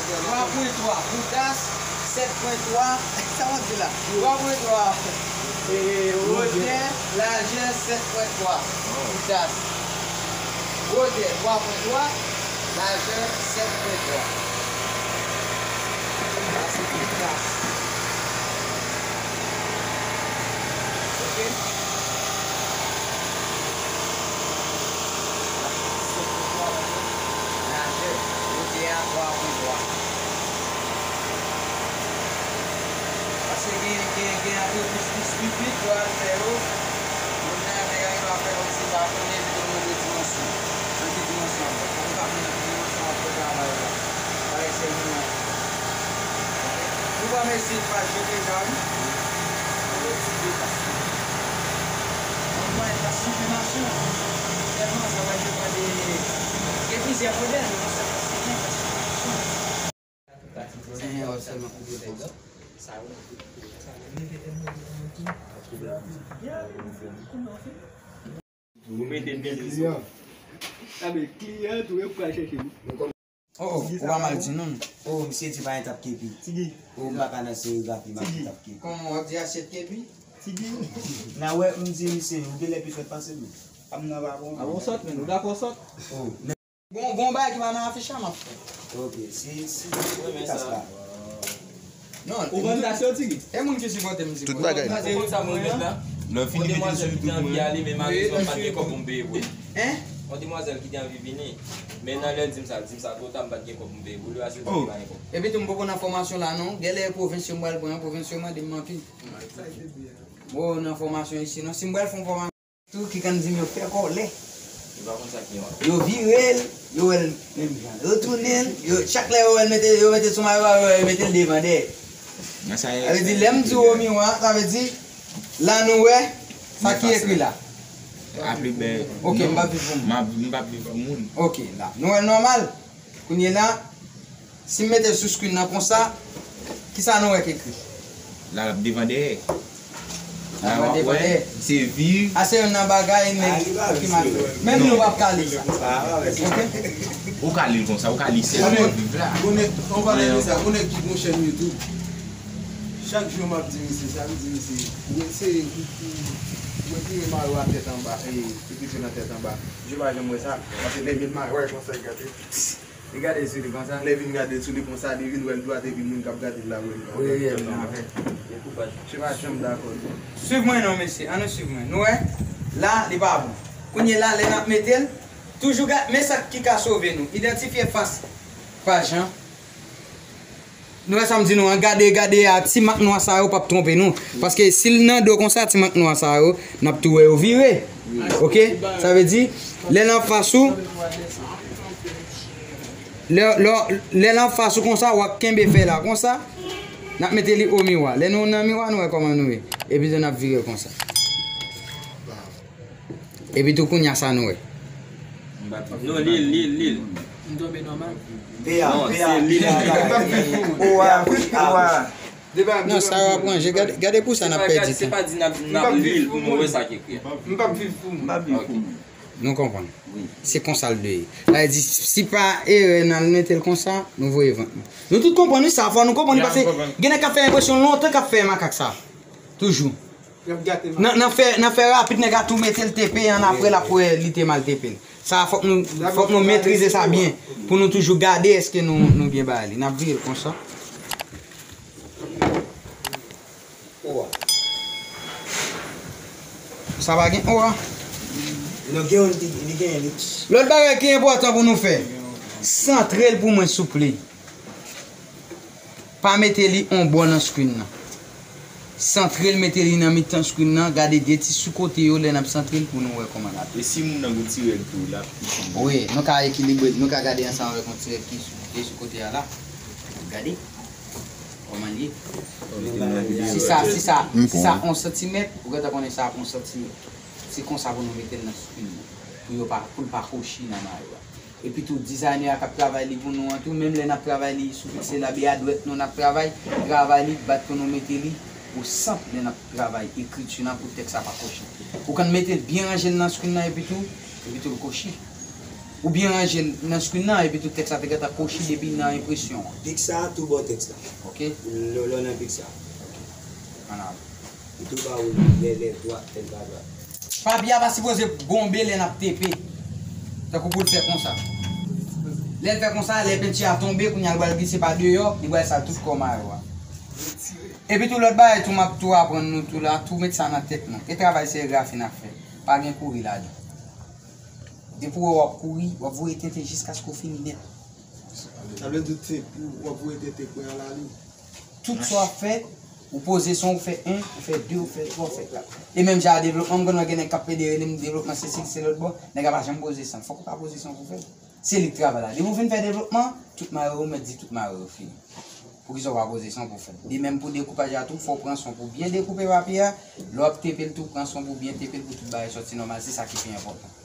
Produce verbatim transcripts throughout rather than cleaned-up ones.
Twa pwen twa pou das, sèt pwen twa, sa w ap di la? Twa pwen twa, e, wotè, lajè, sèt pwen twa pou das. Wotè, twa pwen twa, lajè, sèt pwen twa. Sa se pou das. Ok? Lajè, wotè a twa pwen twa. Paske gen, gen, gen antrepris plis piblik yo al fè yo. Moun nan, nèg la gen dwa fè kòmsi l pa konnen, li te montre dimansyon. Nan ki dimansyon ap fè? Fòk ou ka konnen ki dimansyon ap fè travay la. Bagay serye wi. Nou pa mezi pa jete zam. Yo ti de pas. Mwen pa yon pas siplemasyon. Sèlman sa va depann de, gen plizyè modèl, men sa pa se gen pas siplemasyon. Ou mete byen kliyan. Sa vle kliyan tou, e pou al chèche nou. Oh, oh, ou pa mal di non. Oh, misye di pa gen tap kepi. Tigi. Oh, m pa ka nan serigrafi, m ap di tap kepi. Kòman w ap di asyèt kepi? Tigi. Nan wè, m di misye, ou genlè pi sòt pase m. A m nan pa bon. A bon sòt, men nou dakò sòt. Oh, men gon, gon bagay ki pa nan afich la, m ap fè. Ok, si, si, si, kas la. Non, ou vann tas yo, Tigi? E moun ki sipòte m di tout bagay. Ou konn sa mwen menm la? Lè w fini mete sou YouTube mwen. Yon demwazèl ki te anvi ale, men malerezman m pa t gen kòb pou m peye pou li. Hein? Yon demwazèl ki te anvi vini, men nan lè l di m sa, l di m sa twò ta, m pa t gen kòb pou m peye pou li, aswè m pa gen kòb. Epi tou m poko nan fòmasyon la non, genlè e pwovens yo m pral pran, pwovens yo mande m anpil. Mwen nan fòmasyon isi non, si m pral fè yon fòmasyon. Tou ki konn di m yo fè kòlè. Yo pa konn sa ki yon. Yo vire l, yo wè l menm jan. Yo tounen l, yo, chak lè yo wè l mete, yo mete sou mayo a, yo wè l mete l devan dèyè. Sa vle di, lè m di w o miwa, sa vle di, la nou wè, sa ki ekri la. Aple bè. Ok, m p ap viv pou moun. M p ap viv pou moun. Ok, la. Nou wè l nòmal. Kounye la, si m mete l sou screen nan konsa, kisa nou wè k ekri? La l ap devan dèyè. La w ap wè, se viv. A se youn nan bagay nèg ki mal. Menm nou p ap ka li sa. Ou ka li l konsa, ou ka li sèl viv la. Konnen, on pale de sa, konnen ki gon chèn YouTube. Chak jou m ap di misye sa, m di misye, mwen se, mwen tire mayo a tèt anba, e, epi nan tèt anba. Je pa janm wè sa, paske lè m met mayo a konsa, gade. Li gade sou li konsa. Lè vin gade sou li konsa, li vin wè l dwat epi moun k ap gade l la wè l dwat. Wi, wi, wi, anfèt. Se pa janm dakò non. Swiv mwen non, mesye. Ann nou swiv mwen. Nou wè? La, li pa bon. Kounye la, lè n ap mete l, toujou gade, men sa ki ka sove nou. Idantifye fas paj lan. Nou wè sa m di nou an, gade, gade a, ti mak nwa sa yo p ap twonpe nou. Paske si l nan do konsa, ti mak nwa sa yo, n ap tou wè yo vire. Ok? Sa vle di, lè l anfas ou, lè, lè, lè l anfas ou konsa, w ap kenbe fèy la konsa, n ap mete li o miwa. Lè nou nan miwa, nou wè kòman nou ye. Epi tou n ap vire konsa. Epi tou kounye a sa nou wè. Non, li l, li l, li l. M tonbe nòmal. Pe a, non, pe a, se li l. Pe a, pe a. O a, o a. Non, sa yo ap ranje. Gade, gade pou sa n ap pèdi tan. Se pa di n ap, n ap li l pou nou wè sa k ekri a. M p ap viv pou moun. M p ap viv pou moun. Nou konprann? Wi. Se konsa l dwe ye. Sa vle di, si pa erè n al mete l konsa, nou voye vant nou. Nou tout konprann wi sa, fò nou konprann paske gen nèg k ap fè enpresyon lontan k ap fè makak sa. Toujou. Nan, nan fè, nan fè rapid, nèg la tou mete l tepe, annapre l ap wè li te mal tepe l. Sa fòk nou, fòk nou metrize sa byen pou nou toujou gade èske nou, nou byen bay li. N ap vire l konsa. Sa pa gen o a. Non, gen youn ki, li genyen li. Lòt bagay ki enpòtan pou nou fè, santre l pou mwen souple. Pa mete li on bò nan screen nan. Santre l, mete li nan mitan screen nan, gade de ti sou kote yo lè n ap santre l pou nou wè kòman l ap. E si moun nan gon ti règ tou, l ap pi sanble. Wi, nou ka ekilibre l, nou ka gade ansanm avèk yon ti règ ki sou, ki sou kote a la. Gade kòman l ye. Si sa, si sa, si sa on santimèt, ou gentan konnen sa ap on santimèt. Se konsa pou nou mete l nan screen nan. Pou yo pa, pou l pa kwochi nan mayo a. Epi tou, dizayne a k ap travay li pou nou an tou, menm lè n ap travay li sou piksèl la, e a dwèt nou n ap travay, travay li, bat pou nou mete li o sant lè n ap travay ekriti la pou tèks la pa kwochi. Ou konn mete l byen ranje l nan screen nan epi tou, epi tou l kwochi. Ou byen ranje l nan screen nan, epi tou tèks la te gentan kochi depi nan enpresyon an. Pik sa a, tou bò tèks la. Ok. Lè, lè w nan pik sa a. Ann ale. Li tou ba ou lè, lè dwat, lè l pa dwat. Papye a pa sipoze gonbe lè n ap tepe. Tankou pou l fè konsa. Lè l fè konsa, lè penti a tonbe, kounye a l pral glise pa deyò, li pral sal tout kò mayo a. Epi tou lòt bagay tou m ap tou aprann nou tou la, tou met sa nan tèt nou. E travay serigrafi n ap fè. Pa gen kouri ladan. Depi w wè w ap kouri, w ap voye tenten jiskaske w fini nèt. Sa vle di w ap voye tenten pwen an la li. Tout sa w ap fè, ou poze son, ou fè en, ou fè de, ou fè twa, ou fè kat. E menm jan a devlopman, m konn wè gen nèg k ap plede rele m devlopman se sil, se lòt bò, nèg la pa janm poze son. Fòk ou ka poze son pou fè l. Se li k travay la. Depi w fin fè devlopman, tout mayo yo, ou mèt di tout mayo yo fini. Poukisa w pa poze son pou fè l? De menm pou dekoupaj la tou, fò w pran son pou byen dekoupe papye a. Lè w ap tepe l tou, pran son pou byen tepe l pou tout bagay sòti nòmal. Se sa ki pi enpòtan.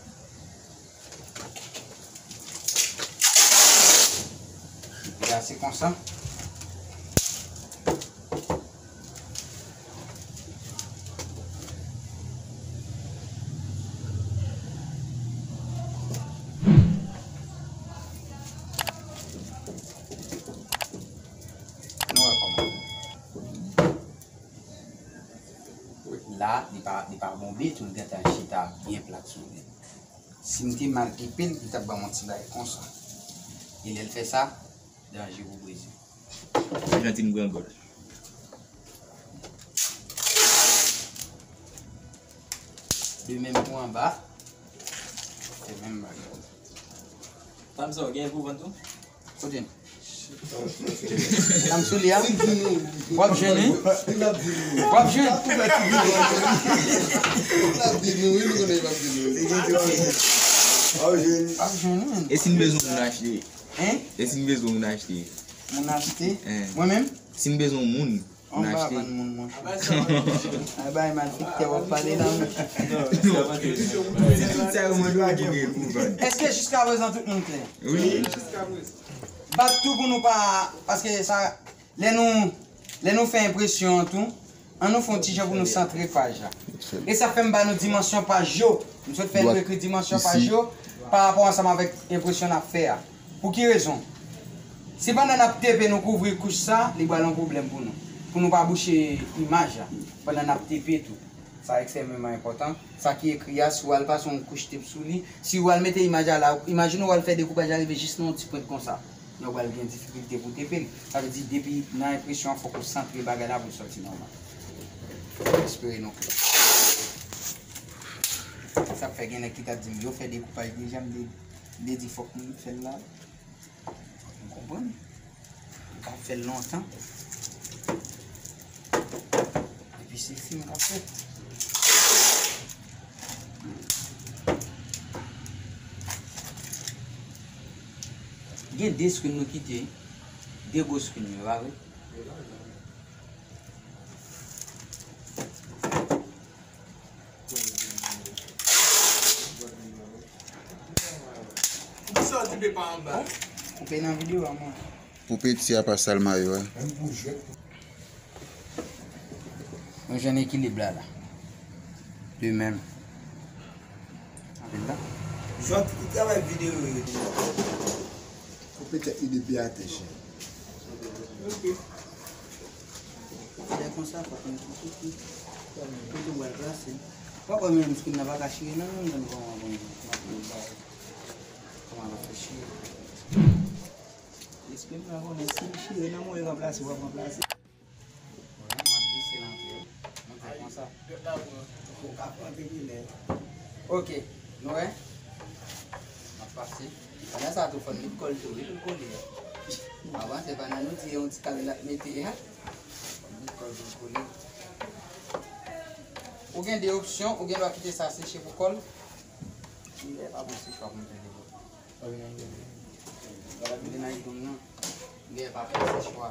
Li ase konsa. Nou wè kòman. La, li pa, li pa bonbe, tou l gentan chita byen plat sou li. Si m te mal tepe l, li t ap ban m yon ti bagay konsa. E lè l fè sa, danje pou Brezil. Ajantin grangòl. De menm pou anba. Fè menm bagay. Fanm sa w gen pou vann tou? Kote m? Fanm sou li a? W ap jwenn wi. W ap jwenn. W ap jwenn. W ap jwenn wi. E si n bezwen moun achte? Hein? E si n bezwen moun achte? Moun achte? Hein. Mwen menm? Si n bezwen moun, moun achte. Anba vann moun, monchè. Ay bay malfektè w ap pale la, monchè. Non, se tout sa yo mande w pou gen pou vann. Èske jiskaprezan tout moun klè? Wi. Bat tou pou nou pa, paske sa, lè nou, lè nou fè enpresyon an tou, ann nou fè yon ti jan pou nou santre paj la. E sa fè m ba nou dimansyon paj yo. M sot fè nou ekri dimansyon paj yo pa rapò ansanm avèk enpresyon n ap fè a. Pou ki rezon? Si pandan n ap tepe nou kouvri kouch sa, li pral yon pwoblèm pou nou. Pou nou pa bouche imaj la pandan n ap tepe tou. Sa ekstrèmeman enpòtan. Sa ki ekri a, si w al pase yon kouch tep sou li, si w al mete imaj la la, imajine w al fè dekoupaj la rive jis nan yon ti pwent konsa. Men w pral gen difikilte pou tepe l. Sa vle di, depi nan enpresyon an, fòk ou santre bagay la pou l sòti nòmal. Espere nou klè. Sa k fè gen nèg ki t ap di m, yo fè dekoupaj deja, m te, m te di fòk m fè l la. M konprann. M ka fè l lontan. Epi se fi m ka fè. Gen de screen nou kite. De gwo screen yo, pa vre? Poukisa w di pe pa anba? Koupe nan videyo a, mwen. Pou peti a pa sal mayo a. Mwen jwenn ekilib la, la. De menm. Anpil la. Jòt, travay videyo yo. Koupe tèt li depi atè, chè. Lè konsa, fòk nou kite tou. Kote w al plase. W ap wè menm screen nan pa ka chire nan men m, nan kòman bon. Kòman l ap fè chire? Screen nan konnen si l chire nan men w, e ranplase, w ap ranplase. Vwala, m ap glise l antre. Mwen fè konsa. Ou ka pran te genlè. Ok, nou wè? M ap pase. Pandan sa tou, fò n met kòl tou, wi, pou l kole. Avan, se pandan nou di yon ti kal n ap mete a. Fò n met kòl pou l kole. Ou gen de opsyon, ou gen dwa kite sa seche pou kòl. Li pa bon sechwa pou m fè devlopman. Li nan idoum nan. Li pa fè sechwa.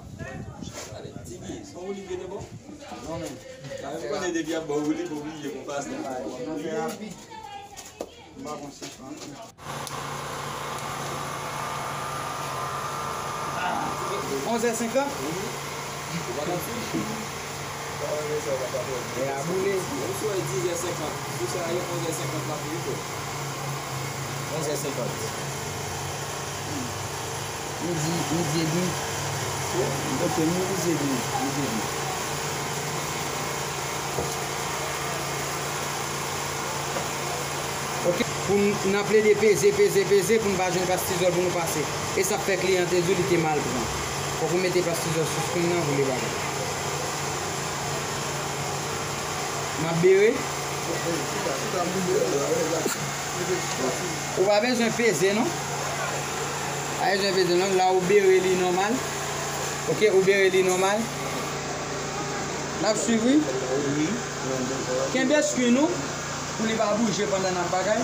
Ale, Tiki, se yon oliv yo te ba w? Non, men. Sa vle konnen depi y ap ba w oliv, oblije pou pase. Non, fè rapid. M pa bon sechwa, non. Onzè senkant? Ou pa t ap fini. E a boule. Menm si w wè dizè senkant, sou sa a, onzè senkant l ap fini tou. Onz è senkant. Midi, midi edmi. Ok, midi edmi, midi edmi. Ok, pou n, n ap plede peze, peze, peze pou n pa jwenn pastizòl pou nou pase. E sa k fè kliyan te di w li te mal pran. Fòk ou mete pastizòl sou screen nan pou li pa pran. M ap bere. Ou pa bezwen peze non. Pa bezwen peze non. La ou bere li nòmal. Ok, ou bere li nòmal. N ap swiv wi. Kenbe screen ou pou li pa bouje pandan n ap bagay.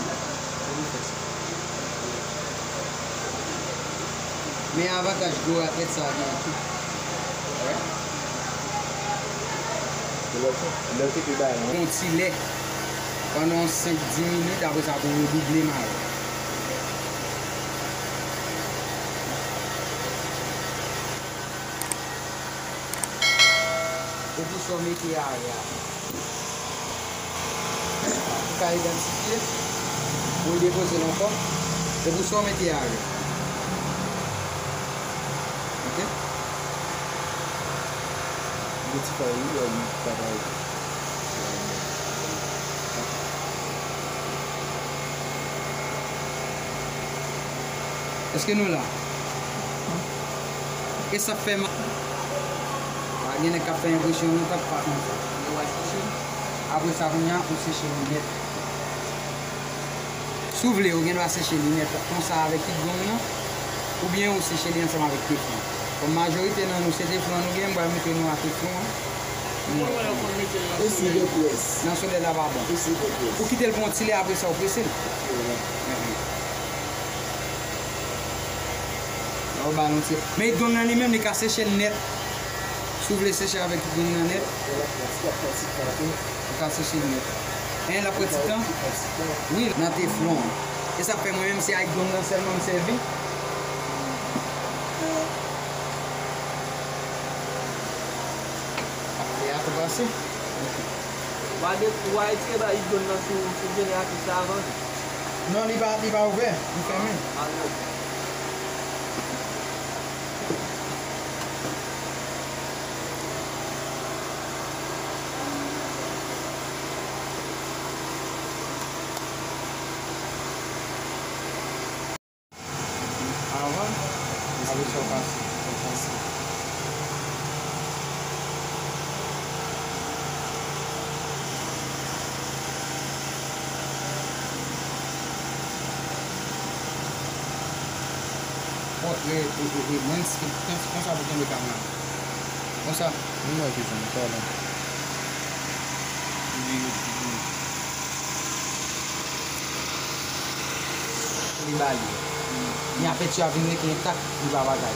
Men avantaj gwo ratrèt sa a gen tou. Wè. Lè w te pi bay mwen. Yon ti lè. Pandan yon senk di minit, apre sa pou w redouble mare. Ou pou sa w mete arè a. Ou ka idantifye, ou depoze l ankò, e pou sa w mete a yo. Ok? Identify wi, wè, wi, bagay. Èske nou la? E sa fè ma-, pa gen nèg k ap fè enpresyon non, t ap pa konn sa. Apre sa, kounye a, ou seche li nèt. Si w vle, ou gen dwa seche li nèt konsa avèk kit gong nan, oubyen ou seche li ansanm avèk teflon. Kòm majorite nan nou se teflon nou gen, m pral montre nou a teflon an. Nan solèy la pa bon. Ou kite l pou yon ti lè, apre sa ou prese l. Nan ou ba nou ti. Men gong nan li menm, li ka seche l nèt. Si w vle seche avèk gong nan nèt, ou ka seche l nèt. En, l ap pran ti tan. Wi, nan teflon. E sa k fè mwen menm se ak gong nan sèlman m sèvi. Apre a tou pase. Ou a de, ou a retire ba idon nan sou, sou jeneratris la avan? Non, li pa, li pa ouvè, li fèmen. Ah, ok. Avan, apre sa w pase, w pase. Pòtre, e, e, e, landscape, konsa pou kenbe kamera. Konsa. Mwen wè ki jan m pale. Li ba li. Li ap fè ti a vin rete entak, li pa bagay.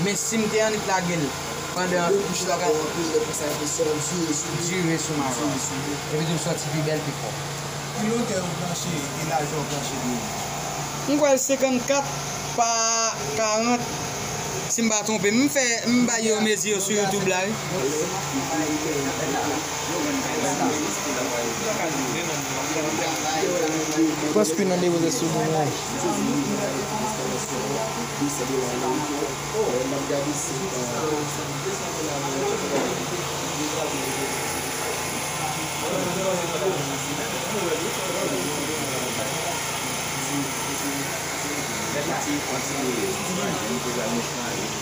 Men si m te annik lage l pandan. Dwe kouch la pou anpil lè konsa, epi sèl dire sou li. Dire sou maron. Dire sou li. Epi tou l sòti pi bèl, pi pwòp. Ki longè yon planche e lajè yon planche dwe ye? M kwè l senkannkat pa karant, si m pa twonpe m. M fè, m bay yo mezi yo sou YouTube la, wi. Pran screen nan depoze sou nou.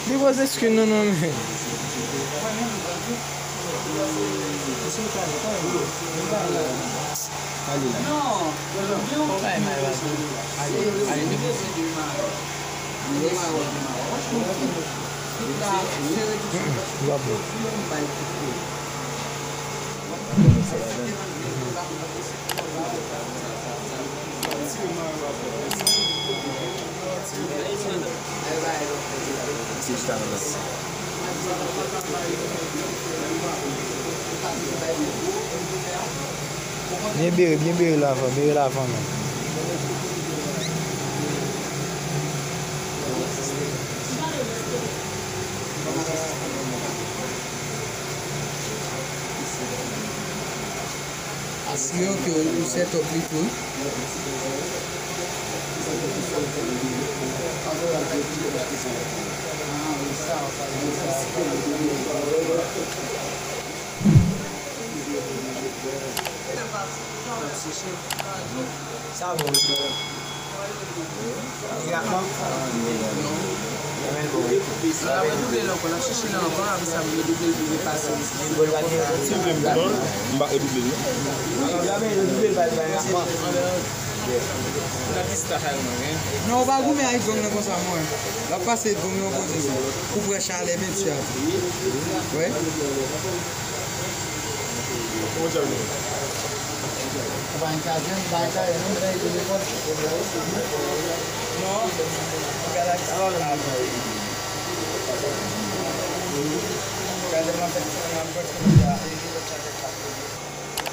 Li poze screen nan non men. Byen bere, byen bere lavan, bere lavan men. Asire w ke ou set up li tou. Sa bon. Li ap bon. Li ap redouble l ankò, l ap chèche l ankò, apre sa, m redouble l pou l pase. Si w vle m redouble l, non? M pa redouble l, non. Non, ou pa goumen ak gong nan konsa, mwen. L ap pase gong nan kote sa. Pou pran chalè penti a. Wi.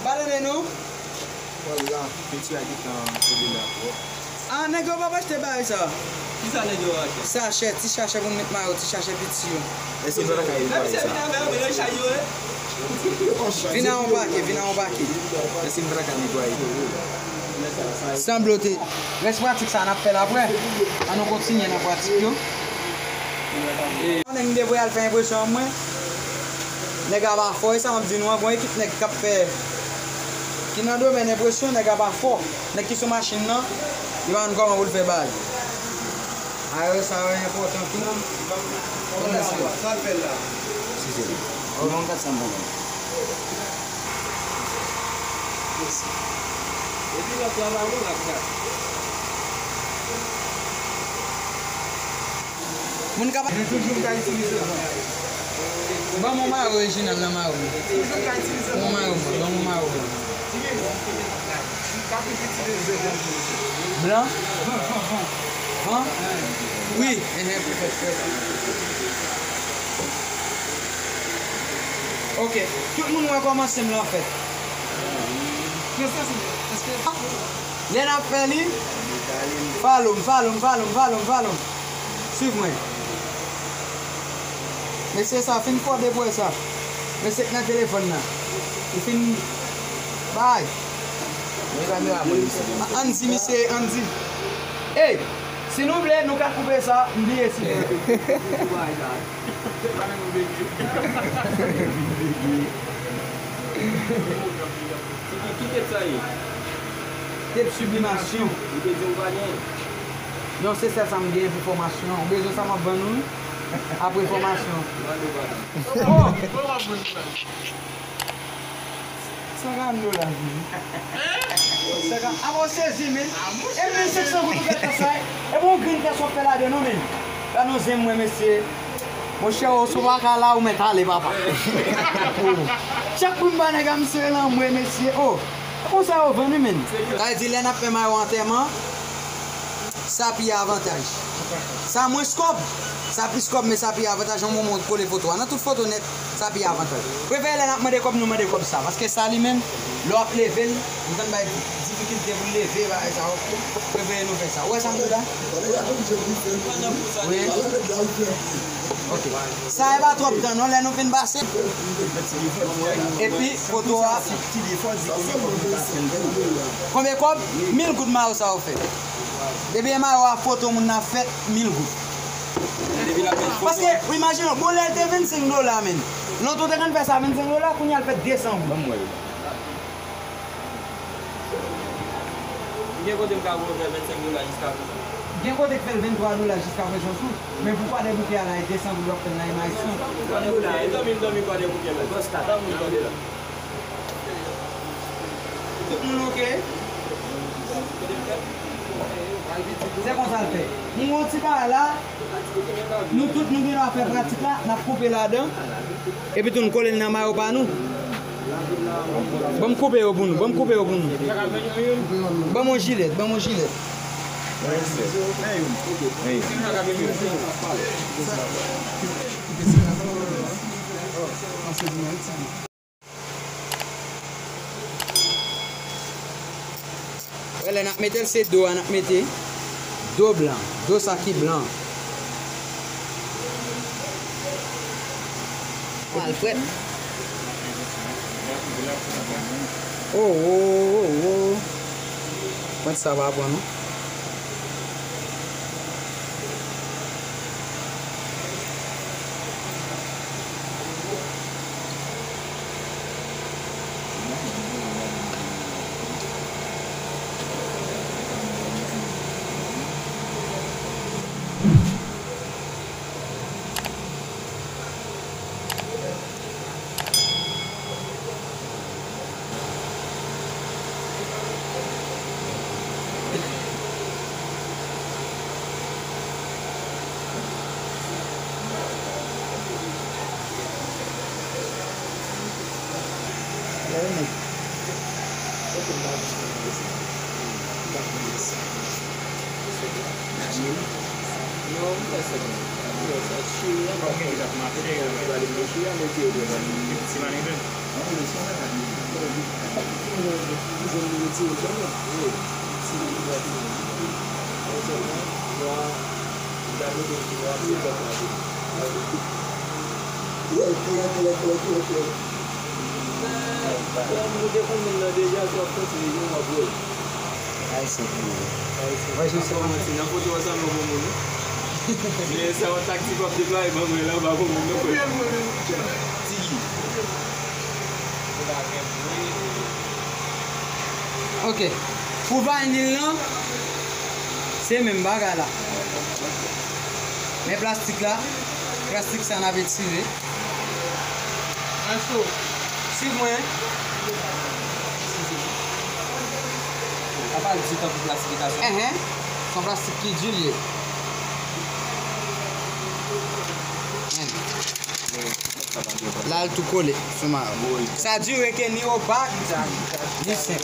Ba tande nou. Penti a gentan febri la. Ah, nèg yo p ap achte bagay sa. Kisa nèg yo achte? Sachè, ti sachè pou n met mayo, ti sachè piti yo. Èske nou pa ta ka netwaye sa? Vin a yon pake, vin a yon pake. Èske nou pa ta ka netwaye? San blote. Rès pratik sa, n ap fè l apre. An nou kontinye nan pratik yo. Nèg m te voye al fè enpresyon an mwen. Nèg la pa fò, e sa m ap di nou an, gon ekip nèg k ap fè, ki nan domèn enpresyon, nèg la pa fò. Nèg ki sou machin nan, li pa konn kòman pou l fè bagay. Ayò, sa yo enpòtan tou. Sa l fè la? Size. Yon kat san bon. Epi lòt la pa bon ak kat. Moun ka pa. Nou toujou ka itilize l. Ban m yon mayo orijinal nan mayo m. Toujou ka itilize l. Yon mayo, ban m yon mayo. Blan? Han? Wi. Enhen, pou fè frè. Ok. Tout moun wè kòman sem lan fèt. Lè n ap fè li, follow m, follow m, follow m, follow m, follow m. Swiv mwen. Mesye sa fin fò depi w wè sa. Mesye k nan telefòn nan. Li fin bay. Ann di misye, ann di. Ey, si nou vle, nou ka koupe sa, m bliye si. Ki, ki tep sa ye? Tep siblimasyon. Li te di w pa gen? Non, se sèl sa m gen pou fòmasyon. Ou bezwen sa m ap vann ou? Apre fòmasyon. Mande w pardon. Oh! Senkant dola, wi. Senkant, a bon sezi, men. E mil senk san goud ou fè sa, e bon grenn kè sa w fè ladan non, men. Gad yon zen mwen, mesye. Monchè, o, si w pa ka la, ou mèt ale, papa. Chak kou m ba nèg a, m sere lan mwen, mesye. O, konsa yo vann wi, men. Sa vle di, lè n ap fè mayo antèman, sa pi avantaj. Sa mwens kòb, sa plis kòb, men sa pi avantaj. Yon moman ou kole foto a. Nan tout foto nèt, sa pi avantaj. Prefere lè n ap mande kòb, nou mande kòb sa. Paske sa li menm, lè w ap leve l, m konn bay difikilte pou l leve, bagay sa yo. Prefere nou fè sa. Ou wè sa m di w la? Wi. Ok. Sa e pa twòp tan non, lè nou fin pase. Epi foto a. Konbyen kòb? Mil goud mayo sa yo fè. Depi e mayo a foto moun nan fèt, mil goud. Paske, ou imajine w, bon, lè l te vennsenk dola, men. Lontan w te konn fè sa vennsenk dola, kounye a l fè desan goud. Gen kote m ka wè w fè vennsenk dola jiska prezan. Gen kote k fè l venntwa dola jiska prezan tou. Men pou Kwadèbouke a la, e desan goud w ap fè l nan M I C. Kwadèbouke, e dòmi, dòmi Kwadèbouke la. Dòmi Kwadèbouke la. Tout moun ok? Se konsa l fè. M gon ti bagay la, nou tout nou gen dwa fè pratik la, n ap koupe ladan, epi tou n kole l nan mayo pa nou. Ban m koupe yo pou nou, ban m koupe yo pou nou. Ban m yon jilèt, ban m yon jilèt. Wè lè n ap mete l, se do a n ap mete. Do blan. Do sa ki blan. Alfrèd. Oh, oh, oh, oh. Pwent sa pa bon, non? Ay, se pou ou. Wè, jan se manti, nan foto a, sa non bon moun, wi. Men sa yon taktik w ap deplwaye ban mwen la, w pa bon moun, non, frè. Tigi. Ok. Pou vanil lan, se menm bagay la. Men plastik la, plastik sa n ap etire. Maestro, siv mwen. Sa pa di tankou plastifikasyon. Enhen. Se yon plastik ki di l ye. Enhen. La, l tou kole sou mayo. Sa dire ke ni opak, ni senp.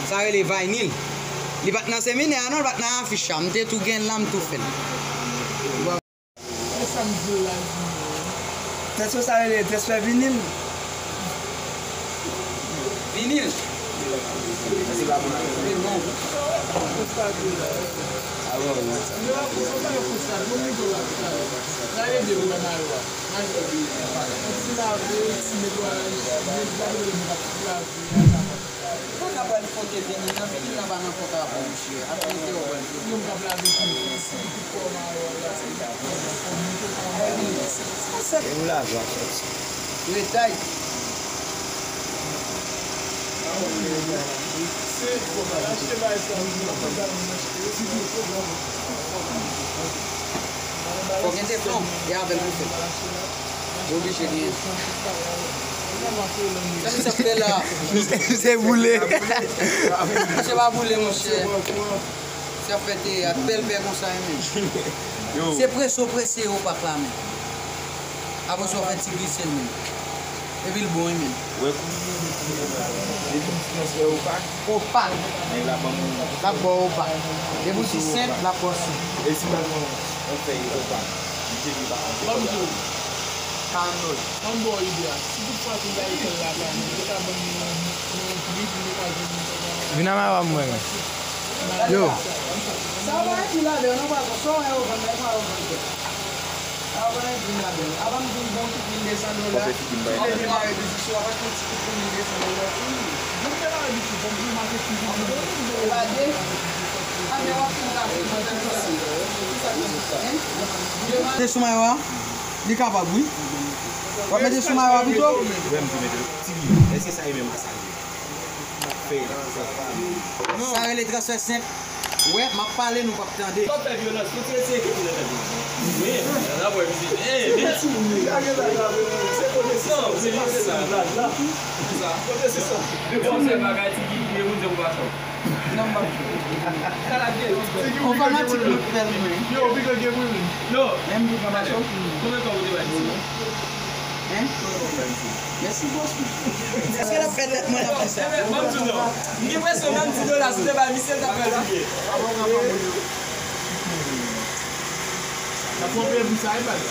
Sa rele vanil. Li pa t nan seminè a, non, li pa t nan afich la. M te tou gen l la, m tou fè l. Tès yo sa rele tès fè vinil. Vinil. Li bon. Sa ka pral foke vinil nan, vinil nan pa nan fòt avè w, monchè. Ak mete w pral foke. Yo m t ap lave tou. Sèk. Yo lave ak sèk. Yo e tayt. Fò gen teflon, e avè l pou fè. Yo oblije genyen. Sa misye ap fè la? Misye boule. Misye pa boule, monchè. Misye ap fè teyat, bèl pè konsa, wi, men. Se prese w prese opak la, men. Apre sa, w fè ti glise l, men. Epi l bon, wi, men. Wè kou. Depi m ti nan sè opak. Opak. Nèg la ban m. L ap ba w opak. Depi w di senp, l ap ba w senp. E si m al pran yon fèy opak? Misye di pa. Ban m di w. Kanòl. Ban m ba w ide a. Si tout fwa tou m ta lekòl la, ba m, yo ta ban m yon, yon pri pou m te ka jwenn yon. Vin a mawa m, mwen. Yo. Sa w pa enki ladan, non, pa sa w wè yo vann la, e pa yo vann tèt. Sa w pa enki ladan. Avan m di w bon, tout mil de san dola. Tout le demare biznis ou, avan tout, tout mil de san dola. Bon, fè la abitid, bon, pou maketing. E pa de. A, men w ap fin kache, mwen, tankou si. Hein? Te sou mayo a? Li kapab, wi. W ap mete sou mayo a pito? Wè, m te mete. Tigi, èske sa e menm sa? Sa rele transfè senp. Wè, m ap pale, nou p ap tande. P ap fè vyolans, nou tire tire kèk moun nan tèt nou. Wi, n ap wè mizik. Ey, men ti moun yo. Non, men se sa. Se sa. Kote se sa? Bon, se bagay ti ki vye moun se pou pa chòk. Non, m p ap chòk. Sa la vye. On fanatik mwen k fè l mwen. Yo, piga gen moun. Non. Menm ki pa chòk. Konbyen tan ou te bay misye? Hein? Mèsi, bòs mwen. Èske l ap fè tèt mwen ap di sa? Ban m di w non. M gen enpresyon nan ti dola si w te bay misye, l t ap fè l pi byen. L ap fè yon pye pou sa, e baz.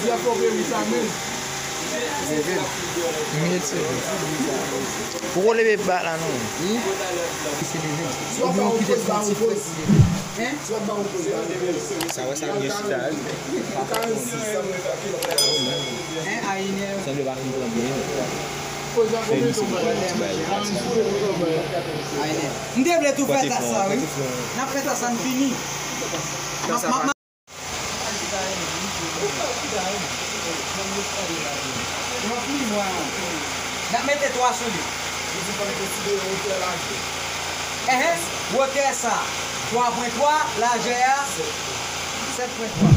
Li ap fè yon pye pou sa, men. Leve l. M retire. Poko leve ba la, non. Wi. Misye leve. Ou gen yon ki te santi frè. Hein? Sa wè sa byen chita. Hein, Ayinè? Sanble pa fin pran byen. Fè misye pran ti bay la. Ayinè. M te vle tou fè tas sa, wi. N ap fè tas sa, n fini. M ap, m ap, m ap N ap mete twa sou li. Li di fò n konsidere wotè lajè. Enhen, wotè sa, twa pwen twa, lajè a, sèt pwen twa.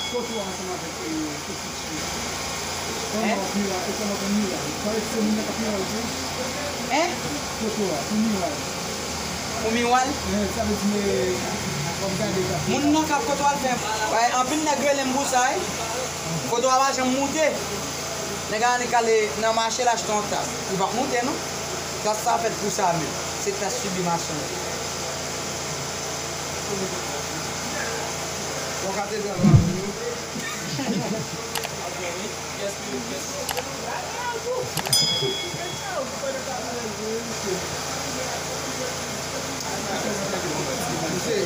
Kote w ansanm avèk, e, Kokoutchou. Kòman w ap miray, e kòman w ap miray? Sa vle di se moun nan k ap miray tou? Hein? Kote w a, pou miray. Pou miray? Eh, sa vle di, e, w ap gade sa. Moun nan k ap kote w al fè. Anpil nèg rele m pou sa, wi. Kote w a pa janm moute. Nèg la annik ale nan mache l achte yon tas. Li p ap moute, non. Tas sa fèt pou sa menm. Se tas sibimasyon. Bon, katedral la, wi. Misye,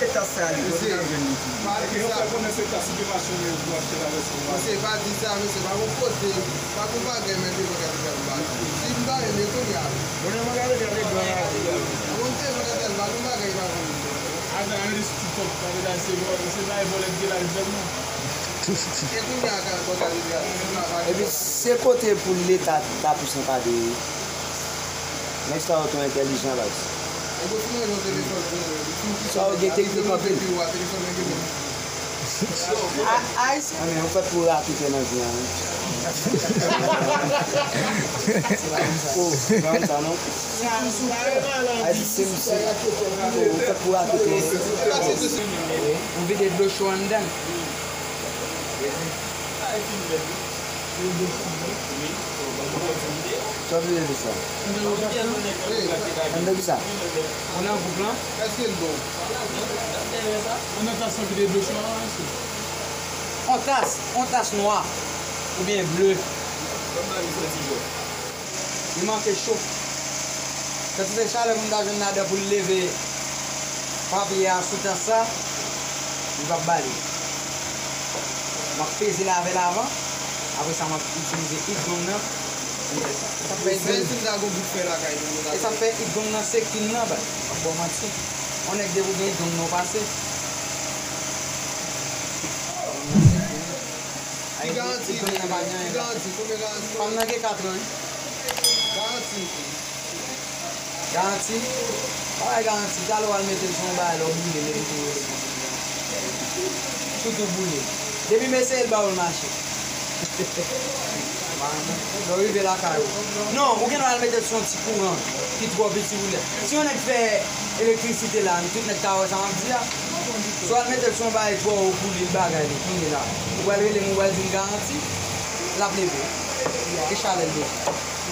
e tas sa li, kote n ap jwenn li tou? Yo fè konnen se tas sibimasyon yo pou achte la vèsyon. Misye, pa di sa, mesye, pa gon kote, pa gon bagay, men devan katedral ba. Si m ta rele kounye a. Bon, devan katedral, e gran katedral. Bon, devan katedral, pa gon bagay, pa gon. Adan, yo di sou TikTok, katedral se vòlè, se bagay vòlè ki te la, li fè non. E kounye a, katedral, se pa bagay. Epi, se kote pou Leta ta plis ankadre yo. Nèg sa yo twò entèlijan, baz. Sa yo gen teknik anpil. A, Ayisyen. Anben, ou fèt pou raketè nan vi a, wi. Oh, se pa konn sa, non. Ayisyen, se misye. Ou fèt pou raketè. Ou vide dlo cho anndan. Sa w vle di sa? Anndan kisa? Ou nan gwoup lan? Èske l bon? Anndan tas sa ki te dlo cho a, èske? On tas, on tas nwa oubyen ble. Li manke cho. Kantite chalè moun ta jwenn ladan pou l leve papye a sou tas sa, li p ap ba li. M ap peze l avè l avan. Apre sa, m ap itilize hit gun nan pou m fè sa. E sa k fè hit gun nan, e sa k fè hit gun nan se king nan, baz. M ap ba w manti. On nèg depi w gen hit gun nan, w pase. Ki garanti li gen? Ki garanti? Konbyen garanti? Fanm nan gen kat an, wi. Garanti. Garanti? Pa bay garanti. Talè w al mete l sou yon bagay, lè w boule, mete tou rele pou li. Sitou boule. Depi m eseye l ba w, l mache. Lè w rive lakay ou. Non, ou gen dwa al mete l sou yon ti kouran ki twò piti pou li. Si yon nèg fè elektrisite la, tout nèg ta wè sa m ap di a. Si w al mete l sou yon bagay twò wo pou li, l bagay li, kounye la. Ou pral rele m, ou pral di m garanti, l ap leve. E chalè l bezwen.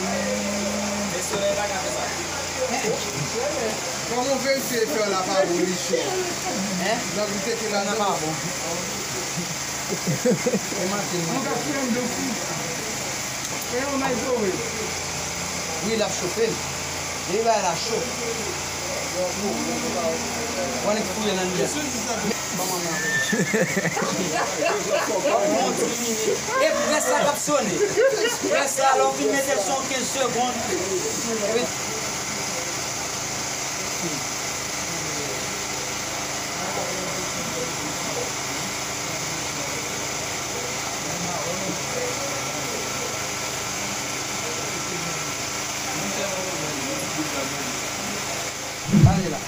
Men solèy pa ka fè sa. Kòman w verifye fè w la pa bon, li cho? Hein? Donk, li teke ladan. Nan pa bon. E manti, li manti. Wi, l ap chofe. Depi bagay la cho. Ou annik fouye l anndan. E près la k ap sone. Près la, lè w fin mete l sou yon kenz segonn. Epi Pale la.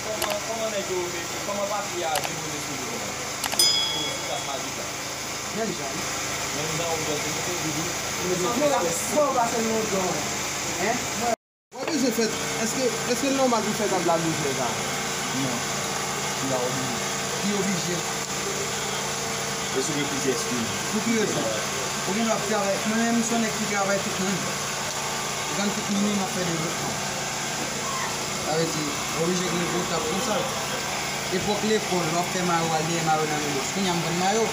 Kòman, kòman nèg yo, kòman papye a depoze sou li kòman? Sou, sou tas majik la. Menm jan, wi. Menm jan ou jwenn se kote li di. Kòman w pase nou yon don? Hein? W ap bezwen fè, èske, èske l nòmal pou fè tab la louvè sa? Non. Li pa oblije. Li oblije. E sou gen plizyè skin. Pou ki rezon? Ou gen dwa ap travay, mwen menm, m se yon nèg ki travay tout mwen. Ou konn tout moun, m ap fè devlopman. Sa vle di, oblije gen gwo tab konsa. Epòk lekòl, w ap fè mayo, w al dèyè mayo nan men bòs. Kounye a m vann mayo.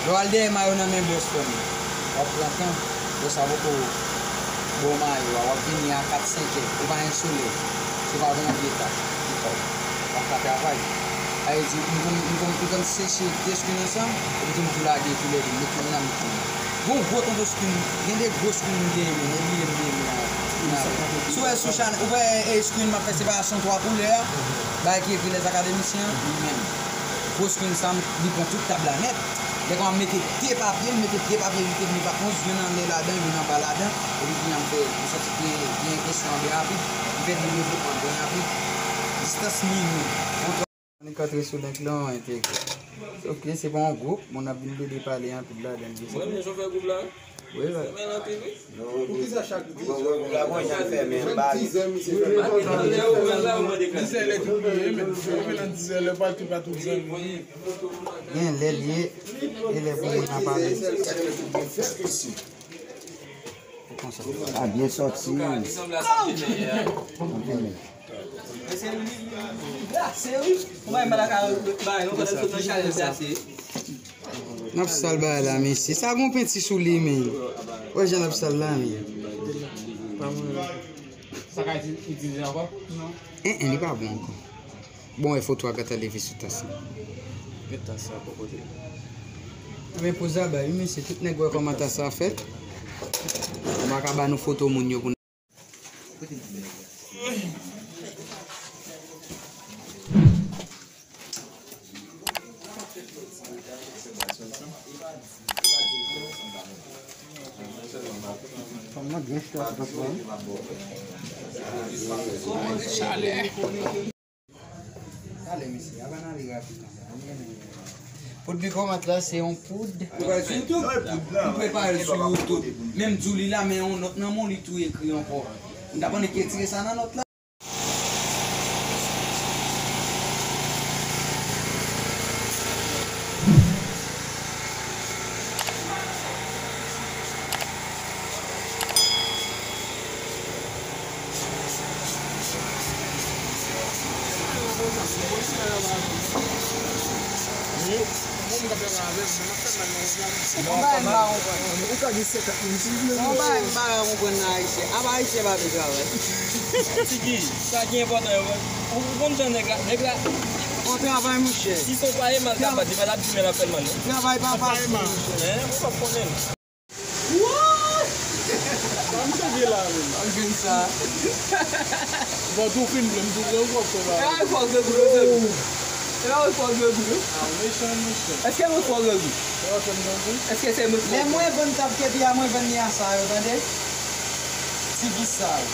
Lè w al dèyè mayo nan men bòs, frè m, w ap pran tan. Bòs la poko ba w mayo a, w ap vini a kat, senk è, ou pa gen solèy. Se pa gon vye tab ki fè w. W ap ka travay. Sa vle di, m konn, m konn, m konn seche de skin ansanm, epi tou m tou lage toulède, m met youn nan, m met youn nan. Gon gwo tonton skin, gen de gwo skin m genyen menm, ou bliye m genyen menm. Si w wè sou chanèl, ou wè, e, skin m ap fè sepasyon twa koulè a, bagay ki ekri Les Académiciens an, li menm. Gwo screen sa, li pran tout tab la nèt. Lè kòman m mete de papye, m mete de papye ki te vini pa konz, youn anlè ladan, youn anba ladan, epi kounye a m fè, m santi ke gen enpresyon an byen rapid, m fè de devlopman byen rapid. Distans minim. Annik antre sou link lan, entegre. Ok, se pa yon gwoup, moun ap vin plede pale anpil ladan l, gen sa. Mwen, men jan fè gwoup la. Wi, wi. Fèmen l anpil, wi. Poukisa chak dizè? Bon, bon, bon, bon, jan fèmen, m pa. Dizè, misye fèmen. Dizè lè tout bliye, men. Fèmen nan dizè lè, pa tout, pa tout zanmi. Gen lè l ye, e lè pou moun nan pale. Se konsa. Ah, byen sòti. Anpil. N ap sal bagay la, mesye. Sa gon penti sou li, men. Wè jan n ap sal la, men. Sa ka itilize ankò? Non. En, en, li pa bon ankò. Bon, e foto a gentan leve sou tas la. Gen tas la bò kote. Men pou Zaba, wi, mesye, tout nèg wè kòman tas la fèt. Ou pa ka ba nou foto moun yo pou Chalè. Talè, mesye, avan n ale rapid konsa, ann mennen. Poud bikòmat la, se yon poud. Ou prepare sou YouTube. Ou prepare sou YouTube. Menm di w li la, men yon nòt nan men w, li tou ekri ankò. M ta panse ke tire sa nan nòt la. Yon bagay m pa konprann. Yon bagay m pa konprann nan Ayisyen. Apa Ayisyen pa vle travay? Tiki, sa ki enpòtan yo, ou konn jan nèg la, nèg la. On travay, monchè. Si se yon pale mal kapab, li pa t ap di men l ap fè l mal, non. Travay, papa. Hein? Ou p ap konnen. What? Sa misye gen la menm? Al jwenn sa. Bon, tou fin vle m tou vle ou pwòp fè bagay. E pa fòk de bout, se ou. E pa fòk de bout. Ah, mechan, mechan. Èske mwen fòk de bout? Èske se mwen fòk? Lè mwen vann tab kepi a, mwen vann li a sa yo, tande? Ti vis sa yo.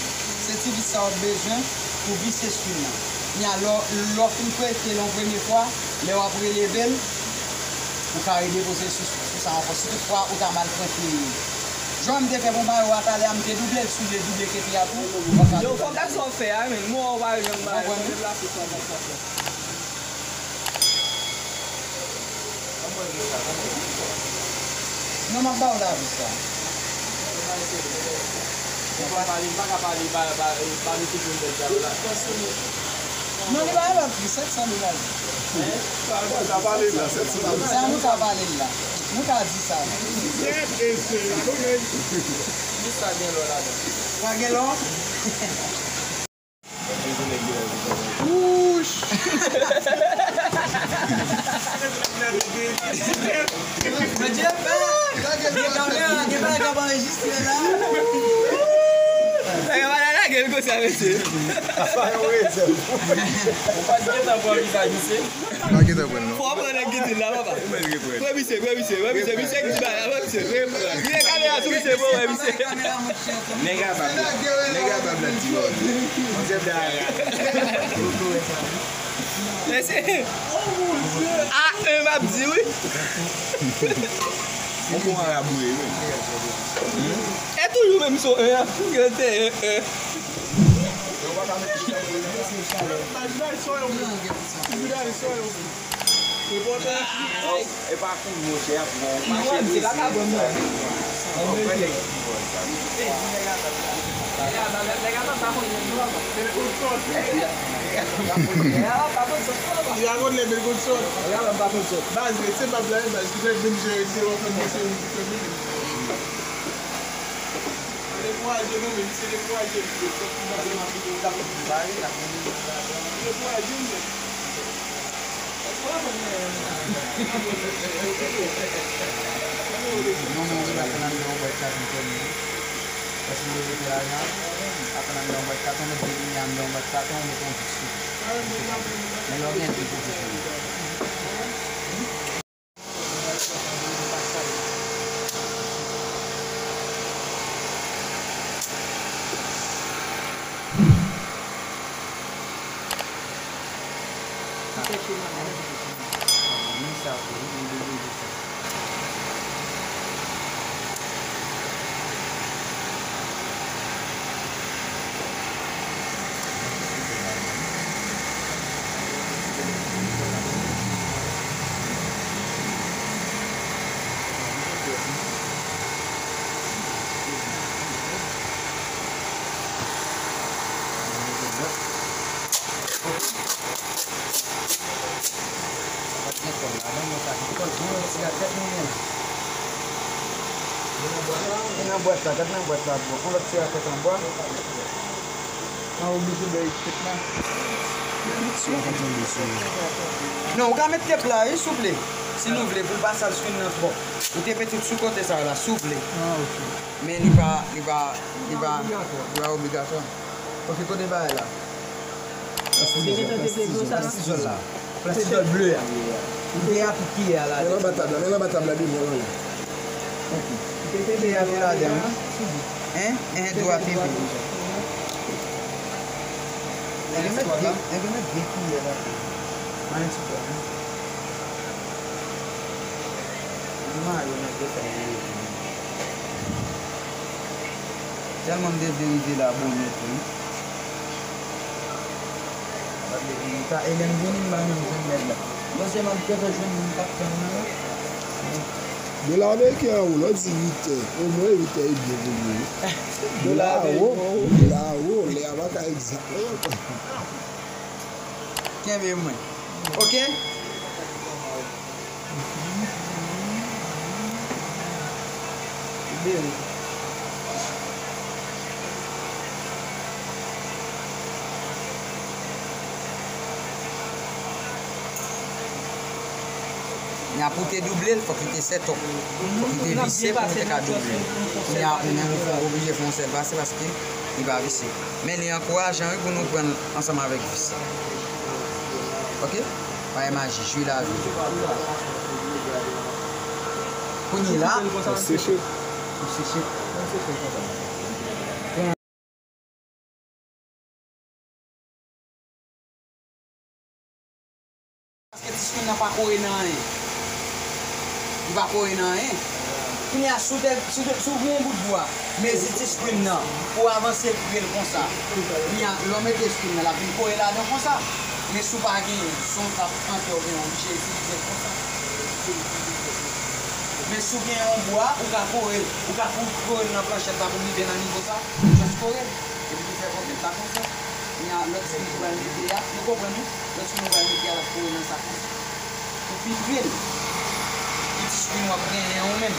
Se ti vis sa w ap bezwen pou vise swil lan. Kounye a, lè w, lè w fin prete l yon premye fwa, lè w ap releve l, ou ka redepoze sou, sou sa ankò. Si toutfwa ou ta mal prete l. Jan m te fè pou mayo a talè a, m te double l, si w vle double kepi a tou, ou ka. Yo, fòk gad sa w fè a, men. Mwen wè w pa janm bay. Konprann? Deplase sa, sa, sa, sa. Non, m ap ba w lavi sa. Ou pa pale, m pa ka pale, ba, ba, ba nou tout moun bèl djab la. Non, li pa yon lòt vi, sèt san dola. Sa nou ka pale la, sèt san dola. Sa nou ka pale la. Nou ka di sa. Sèt e sèt, ok. Ki sa gen lò ladan? Sa gen lò? Wouch! Bondye fè! Gen kamera, gen bagay k ap anrejistre la. Bagay pa lage l konsa, mesye. Sa yon rezèv. Ou pa t gentan pran vizaj misye? Pa gentan pran, non. Fò w pran nèg ki di l la, papa. Wè misye, wè misye, wè misye, misye ki di bagay la, wè misye. Vire kamera sou misye, bon, wè misye. Nèg a bab la. Nèg a bab la di wè. Manzè dara. Mesye. A en m ap di wi. Yon bon arab ou ye, wi. E toujou menm son en an. Yo te en, en. Yo pa ka mete. E pa koul, monchè, y ap pran yon pake mesye. Li a konn lè bèl kout sòt. Baz, se bab la, baz, ki fè vin jere, se wè fè misye, fè vin. Dekouraje nou menm, se dekouraje nou. Dekouraje nou menm. Non, men ou la fè nan yon bwat katon kòm li. Paske ou rete lajan, ou fè nan yon bwat katon, met de limyè nan yon bwat katon, ou met yon vit sou. Men lè w gen vit, ou fè sou. E nan bwat la, gad nan bwat la, bon, yon lòt ti rakèt anba. Mwen oblije bay tèt la. Non, ou ka met tèt la, wi, souple. Si nou vle, pou l pa sal screen nan twòp. Ou te mete sou kote sa la, souple. Ah, ok. Men li pa, li pa, li pa, li pa obligatwa. Ok, kote bagay la? Plas tizòl la. Plas tizòl ble a. Ou te aplike a la. Men anba tab la, men anba tab la devan la. Ok. Ou te aplike ladan, wi. Hein? Hein, dwat epi. Nèg yo met de, nèg yo met de kiyè la. Mwen ti pè, hein. Mwen yo nèg yo fè yon leson. Tèlman m te vle rive la bonè tou. Sa, e lè m vini m pa menm jwenn nèg la. Non sèlman m te fè jwenn moun k ap tann nan. Dola ameriken an wo, lè w di uit è, omwen uit è e byen voye wi. Dola ameriken an wo. Dola an wo, lè a pa ka egzak non. Kenbe mwen. Ok? Byen. Nya pou te double l, fòk li te sètòp. Fòk li te visye pou nou te ka double l. Nya ou menm ou fè, oblije fè yon sèl pase paske li pa visye. Men li ankourajan wi pou nou pran l ansanm avèk vis. Ok? Bagay majik, jwi lavi. Kounye la, ou seche. Ou seche. Paske ti screen nan pa kore nan anyen. Li pa kore nan anyen. Kounye a, si w te, si w te, si w gen yon bout bwa, mezi ti screen nan, pou w avanse pre l konsa. Kounye a, lè w mete screen nan, l ap vin kore ladan konsa. Men si w pa genyen, si w t ap antre, w gen oblije itilize l konsa. Men si w gen yon bwa, ou ka kore l, ou ka kou-, kore l nan planchèt la pou l rive nan nivo sa, ou just kore l. Epi tou fè konprann sa konsa. Kounye a, lòt screen nou pral mete a, nou konprann wi? Lòt screen nou pral mete a, l ap kore nan sa konsa. Ou fin vin. Ki ti screen w ap genyen ou menm?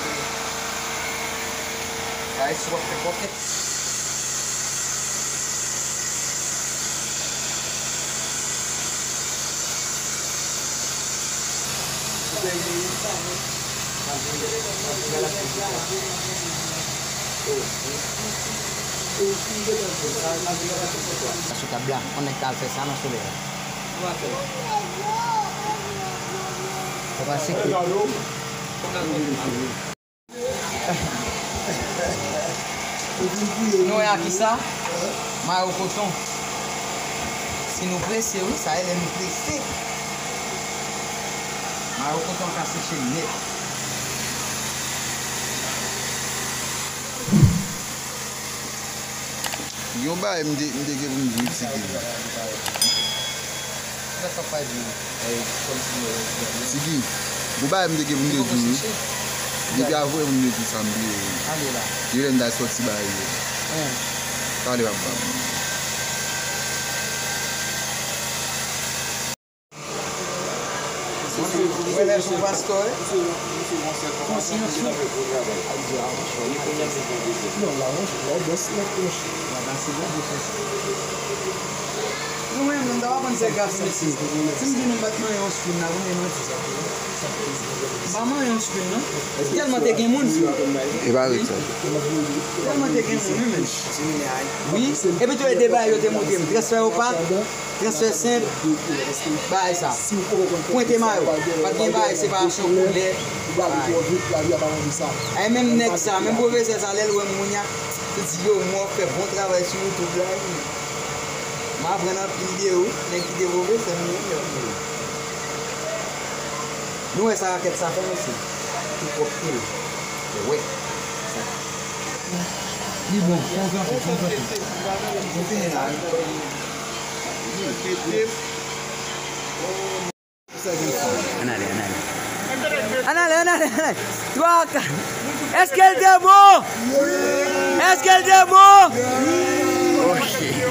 Guys, w ap fè pòkèt. Sou tab la, on nèg ka al fè sa nan solèy la. Ou pa sekre. Nou wè a kisa? Mayo koton. Si nou prese, wi, sa e lè nou prese. Mayo koton ka seche nèt. Yon bagay m te, m te gen pou m di w, Tiki. Sa k ap pale di? Tiki, gon bagay m te gen pou m te di w wi. Depi avwe m te di sa m bliye wi. Gen lè m ta sòti bay yo. Pale papa. Ou wè lè sou pastè, wi. Konsyans ou. Non, la, monchè, la, bòs la, monchè. Nou menm, nou ta pa konn fè gras, mesye. Si m di nou m pa t manyen yon screen la, ou menm manti. M pa manyen yon screen, non. Tèlman te gen moun. E pa ret sa. Tèlman te gen moun, wi, men. Wi, epi tou e de bagay yo te montre m. Transfè yo pa. Transfè senp, bagay sa. Pwente mayo. Pa t gen bagay, separasyon koulè. Ay, menm nèg sa, menm pwofesè sa, lè l wè m kounye a, li di, "Yo, mwen fè bon travay sou YouTube la, wi." M aprann anpil de ou, nèg ki te pwofesè m, wi. Nou wè sa rakèt sa fè, mesye? Ki pwòpte l. Wè. Sa. Li bon, fè yon gran fè, fè yon gran fè. Kontinye la. Ann ale, ann ale. Ann ale, ann ale, ann ale. Twa, kat. Èske l te bon? Èske l te bon? Ok.